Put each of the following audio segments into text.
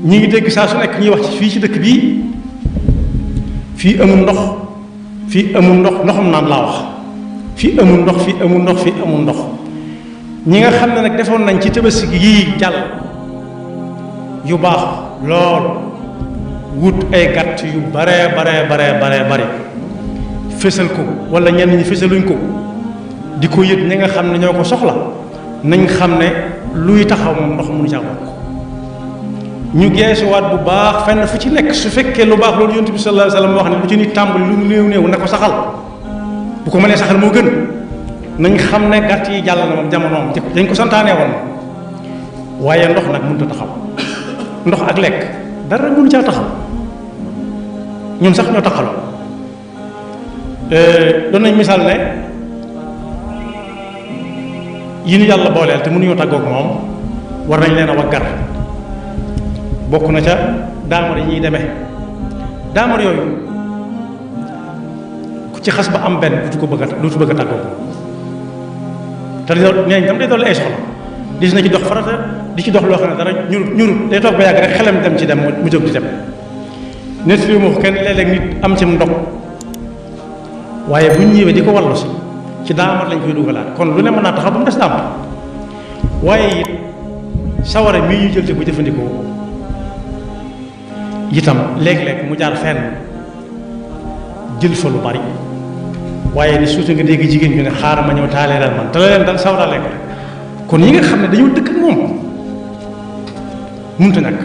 ñi ngi dégg saa su nekk ñuy wax ci fii ci dëkk bii fii amul ndox fii amul ndox ndoxum naan laa wax fii amul ndox fii amul ndox fii amul ndox ñi nga xam ne nag defoon nañ ci tabaski yii jàll yu baax lool wut ay gàtt yu bare bari fésal ko wala ñenn ñi fésaluñ ko di ko yëg ñi nga xam ne ñoo ko soxla nañ xam ne luy taxaw moom ndox mënu caa bokk ñu geesuwaat bu baax fenn fu ci nekk su fekkee lu baax loolu yonent bi sallallahu alayhi wasallam wax ne lu ci nit tàmbali lu mu néew na ko saxal bu ko mënee saxal moo gën nañ xam ne gàtt yi jàll na moom jamonoom dañ ko santaanee woon waaye ndox nag mënut a taxaw ndox ak lekk dara mënu caa taxaw ñun sax ñoo taxaloo doon nañ misaal ne yi ñu yàlla booleel te mënuñoo tàggoog moom war nañ leen a waggar bokk na ca daamar yi ñuy demee daamar yooyu ku ci xas ba am benn du bëgg a tàggoog te neeñ tam day dolli ay soxla dis na ci dox farata di ci dox loo xam ne dara ñurut day toog ba yàgg rek xelam dem ci dem mu jóg di dem nett li moo kenn léeg-léeg nit am ci ndog waaye bu ñu ñëwee di ko wallu si ci daamar lañ koy dugalaat kon lu ne mën naa taxaw ba mu des daamar waaye it sawara mii ñu jël ci bu jëfandikoo itam léeg-léeg mu jaar fenn jël fa lu bari waaye ni surtout nga dégg jigéen ñu ne xaaral ma ñëw taaleeral man te la leen dal sawara lekk kon ñi nga xam ne dañoo dëkk ak moom mënut a ñàkk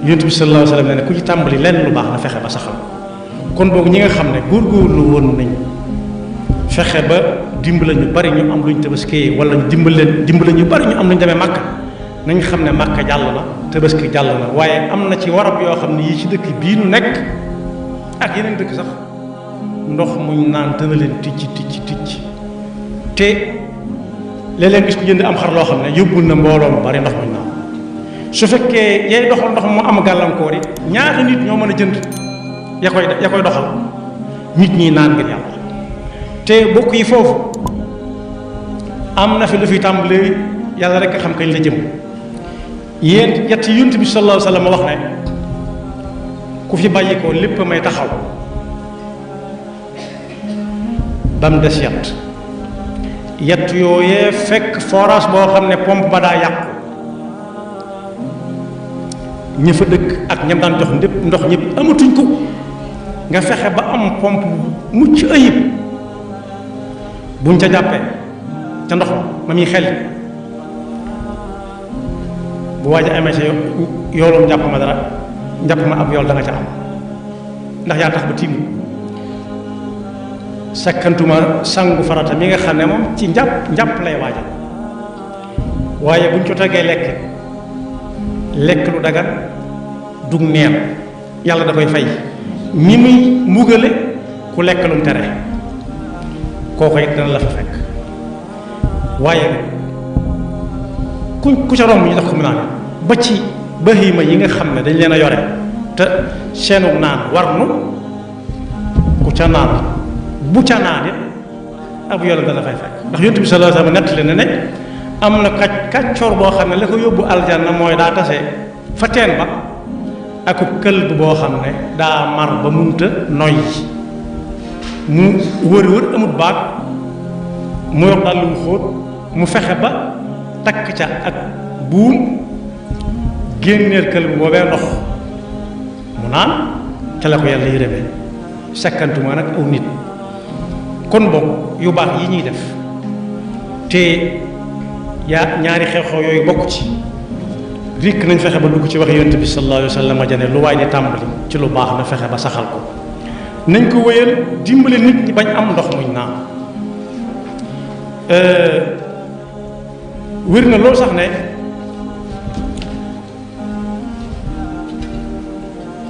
yonent bi sallallahu alayhi wa sallam ne ku ci tàmbali lenn lu baax na fexe ba saxal kon boog ñi nga xam ne góorgóorlu woon nañ fexe ba dimbala ñu bari ñu am luñ tabaskee wala ñu dimbala ñu bari ñu am luñ demee màkka nañ xam ne màkka jàll na tabaski jàll na waaye am na ci warab yoo xam ne yii ci dëkk bii nu nekk ak yeneen dëkk sax ndox muñ naan tëna leen ticc te léeg-léeg gis ku jënd am xar loo xam ne yóbbul na mbooloo mu bari ndox muñ naan su fekkee yay doxal ndox mu am gàllankoor yi ñaata nit ñoo mën a jënd ya koy doxal nit ñi naan ngir yàlla te bokk yi foofu am na fi lu fi tàmbalee yàlla rek nga xam kañ la jëm yéen yett yunt bi sallallahu alayhi wa sallam wax ne ku fi bàyyi ko lépp may taxaw ba mu des yett yooyee fekk forage boo xam ne pompe ba daa yàqu ña fa dëkk ak ñam daan jox ndépp ndox ñëpp amatuñ ko nga fexe ba am pompe mucc ayib buñ ca jàppee ca ndox ma muy xel bu waaj a amee sa yoolum njàpp ma dara njàpp ma ab yool da nga ca am ndax yaa tax ba tiim sakkantuma sangu farata mi nga xam ne moom ci njàpp lay waajal waaye buñ ko tegee lekk lu dagan dug neen yàlla da koy fay ni muy mugale ku lekk lum tere kooku it dana la fa fekk waaye ku ca romb ñu def ko mu naan ba ci bahima yi nga xam ne dañ leen a yore te seenu naan war nu ku ca naan bu ca naan it ab yoon dana fay fekk ndax yonent bi sallallahu alayhi wasallam nettali na ne am na kàccoor boo xam ne la ko yóbbu aljanna mooy daa tase fa teen ba akub këlb boo xam ne daa mar ba munta noy mu wër amut baag mu yor dàll wu xóot mu fexe ba takk ca ak buum génneel këlb boobee ndox mu naan ca la ko yàlla yërëme sakkantuma nag aw nit kon boog yu baax yi ñuy def te yaa ñaari xew-xew yooyu bokk ci rikk nañ fexe ba dugg ci wax yonent bi sallallahu alayhi wa sallam jane lu waay di tàmbali ci lu baax na fexe ba saxal ko nañ ko wéyal dimbale nit ñi bañ am ndox muñ naan wér na loolu sax ne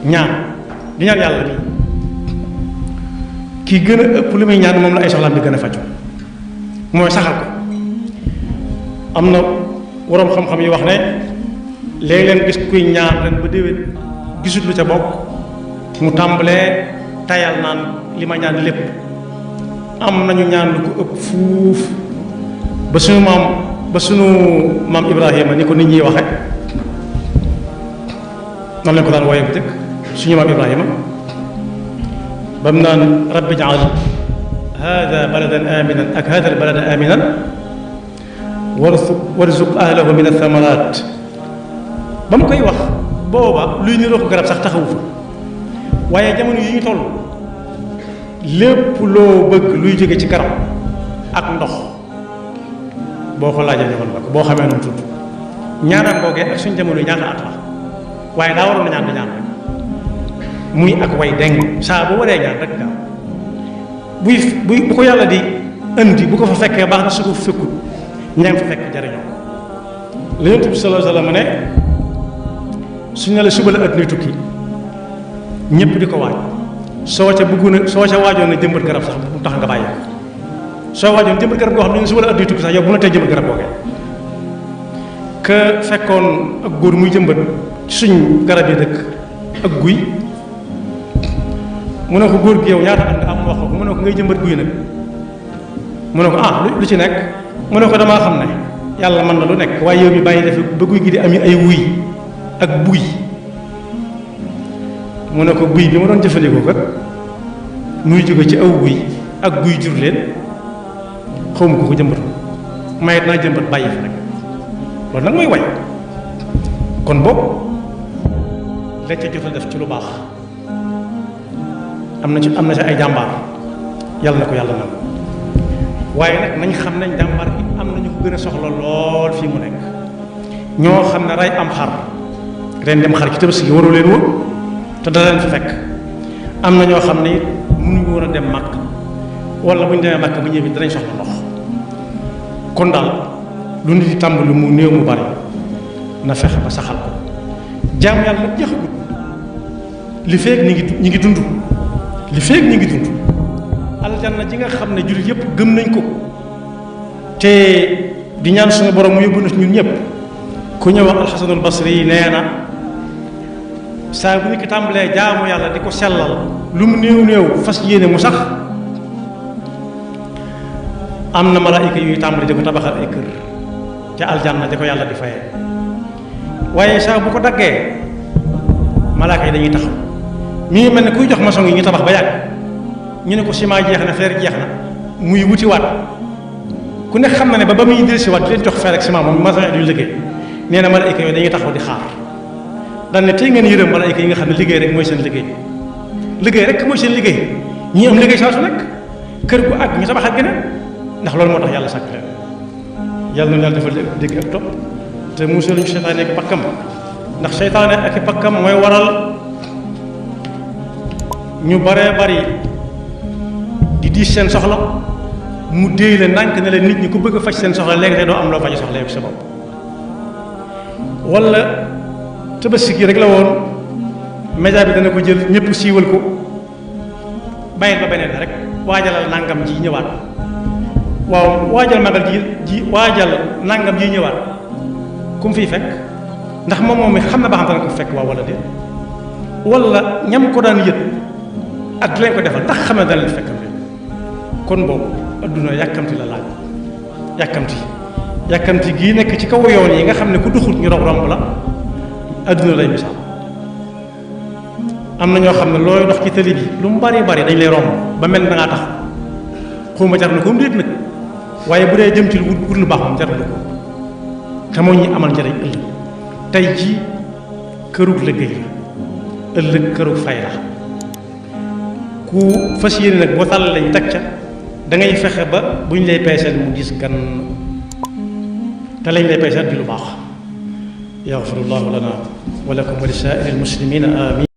ñaan di ñaan yàlla nii kii gën a ëpp lu muy ñaan moom la ay soxlaam di gën a faju mooy saxal ko am na waroom xam-xam yi wax ne léegi leen gis kuy ñaan ren ba déwén gisut lu ca bokk mu tàmbalee tayal naan li ma ñaan lépp am nañu ñaan lu ko ëpp fuuf ba sunu maam Ibrahima ni ko nit ñi waxe noonu lañ ko daan wooye bu jëkk suñu maam Ibrahima ba mu naan rabbi jaal hada baladan aminan ak hada al balada aminan warzuq ahlahu min athamarat ba mu koy wax booba luy niroo ko garab sax taxawu fa waaye jamono yi ñu toll lépp loo bëgg luy jóge ci garab ak ndox boo ko laajee ñëwal la ko boo xamee nu mu tudd ñaanam googee ak suñ jamono yi ñaata at la waaye daa waroon na ñaan di ñaan rek muy ak way deng saa bu waree ñaan rek gaaw bu ko yàlla di indi bu ko fa fekkee baax na su ko fekkut ña fa fekk jariñoo la Yonent bi sallallahu alayhi wa sallam ne suñ ne la suba la ëtt tukki ñëpp di ko waaj soo ca waajoon na jëmbat garab sax bu tax nga bàyyi ko soo waajoon jëmbat garab goo xam ne suba la ëtt tukki sax yow bu na tey jëmbat garab googee que fekkoon ak góor muy jëmbat suñ garab yi dëkk ak guy mu ne ko góor gi yow ñaata at nga am wax ko mu ne ko ngay jëmbat guy nag mu ne ko lu ci nekk mu ne ko damaa xam ne yàlla mën na lu nekk waaye yow mi bàyyi def ba guy gi di am ay wuy ak buy mu ne ko buy bi ma doon jëfandikoo kat muy jóge ci aw buy ak guy jur leen xaw ma ko jëmbatu mayet naa jëmbat bàyyi fi rek loolu nag mooy way kon boobu la ca jot a def ci lu baax am na ci ay jàmbaar yàlla na ko yàlla man waaye nag nañ xam nañ jàmbaar bi am nañu ko gën a soxla lool fii mu nekk ñoo xam ne rey am xar ren dem xar ci Tabaski gi waru leen woon te dana leen fi fekk am na ñoo xam ne it mënuñu woon a dem màkk wala bu ñu demee màkk bu ñëwee danañ soxla ndox kon daal lu nit di tàmbali mu néew mu bari na fexe ba saxal ko jaam yàlla nag jeexagut li feeg ñi ngi dund li feeg ñi ngi dund aljanna ji nga xam ne jullit yëpp gëm nañ ko te di ñaan suñu borom mu yóbbu na ñun ñëpp ku ñëw wax alxasanul basri yi nee na saa bu nit ki tàmbalee jaamu yàlla di ko sellal lu mu néew néew fas yéene mu sax am na malaayika yuy tàmbali di ko tabaxal ay kër ca aljanna di ko yàlla di fayee waaye saa bu ko daggee malaaka yi dañuy taxaw ñu ngi mel ne kuy jox maçon yi ñu tabax ba yàgg ñu ne ko ciment jeex na fer jeex na muy wuti waat ku ne xam na ne ba muy dellusi waat di leen jox fer ak ciment moom maçon yi duñu liggéey nee na malaayika yooyu dañuy taxaw di xaar daan ne tey ngeen yërëm malaayika yi nga xam ne liggéey rek mooy seen liggéey liggéey rek mooy seen liggéey ñii am liggéey saa su nekk kër gu àgg ñu tabaxaat geneen ndax loolu moo tax yàlla sàkk leen yàlla na yàlla defal dégg ak topp te musal ñu seytaane ak pakkam ndax seytaane ak pakkam mooy waral ñu baree bari di diis seen soxla mu déy la ndànk ne leen nit ñi ku bëgg a faj seen soxla léegi te doo am loo faj soxla yow sa bopp wala Tabaski gi rek la woon média bi dana ko jël ñëpp siiwal ko bàyyil ba beneen rek waajalal nangam ji ñëwaat waaw waajal magal ji waajal nangam ji ñëwaat ku mu fiy fekk ndax moom mi xam na ba xam dana ko fekk waaw wala déet wala ñam ko daan yët ak leen ko defal ndax xam ne dana leen fekk kon boobu adduna yàkkamti la laaj yàkkamti gii nekk ci kaw yoon yi nga xam ne ku duxut ñu romb la adduna lay misaal am na ñoo xam ne looy dox ci tali bi lu mu bari bari dañ lay romb ba mel na ngaa tax xawma jar na ko mu déet nag waaye bu dee jëm ci wut lu baax moom jar na ko te moo ñuy amal njëriñ ëllëg tey ji kërug liggéey la ëllëg kërug fay la ku fas yéene nag boo tàll lañ teg ca da ngay fexe ba bu ñu lay peeseel mu gis gan te lañ lay peeseel di lu baax yaxfirullahu lana wa lakum wa li saa'iril muslimina amin